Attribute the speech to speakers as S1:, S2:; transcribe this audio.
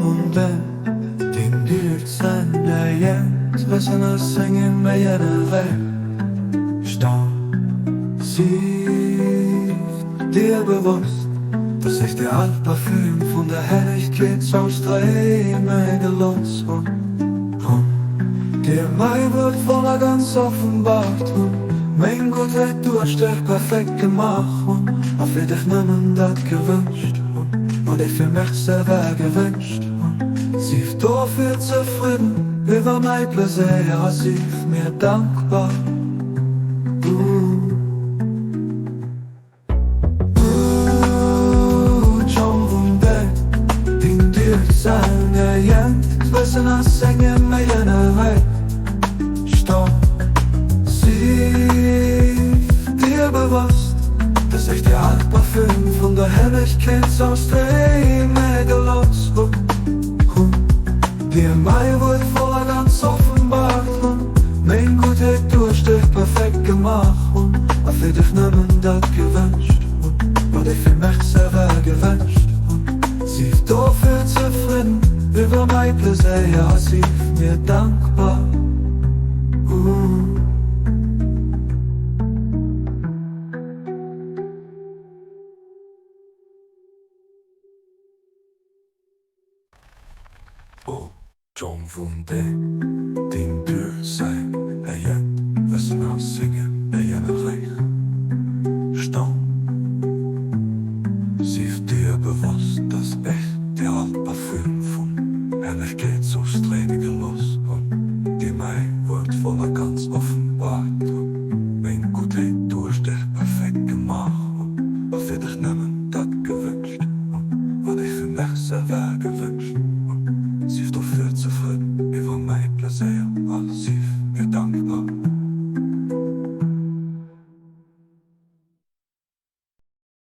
S1: vun den, deen dürt sen jent, wessen as sängen mei ene Staun. Sief dir bewosst, dass ech dir all Parfüm vun der Herrlechkeet zoustréime gelooss hunn, hunn dir mäi Wuert voll a ganz offenbart hunn, meng Guttheet duerch dech perfekt gemaach hunn a fir dech nëmmen dat gewënscht hunn, wat ech fir mech selwer gewënscht hunn. Sief dofir zefridden iwwer mäi Pleséier a sief mir dankbar. O Jong vun den, deen duerch säin eegent Wëssen a sengem eegene Räich stoung. Sief dir bewosst, dass ech dir all Parfüm vun Herrlechkeet zoustréime gelooss hunn, dir mäi Wuert voll a ganz offenbart hunn, meng Guttheet duerch dech perfekt gemaach hunn a fir dech nëmmen dat gewënscht hunn, wat ech fir mech selwer gewënscht hunn. Sief dofir zefridden iwwer mäi Pleséier a sief mir dankbar.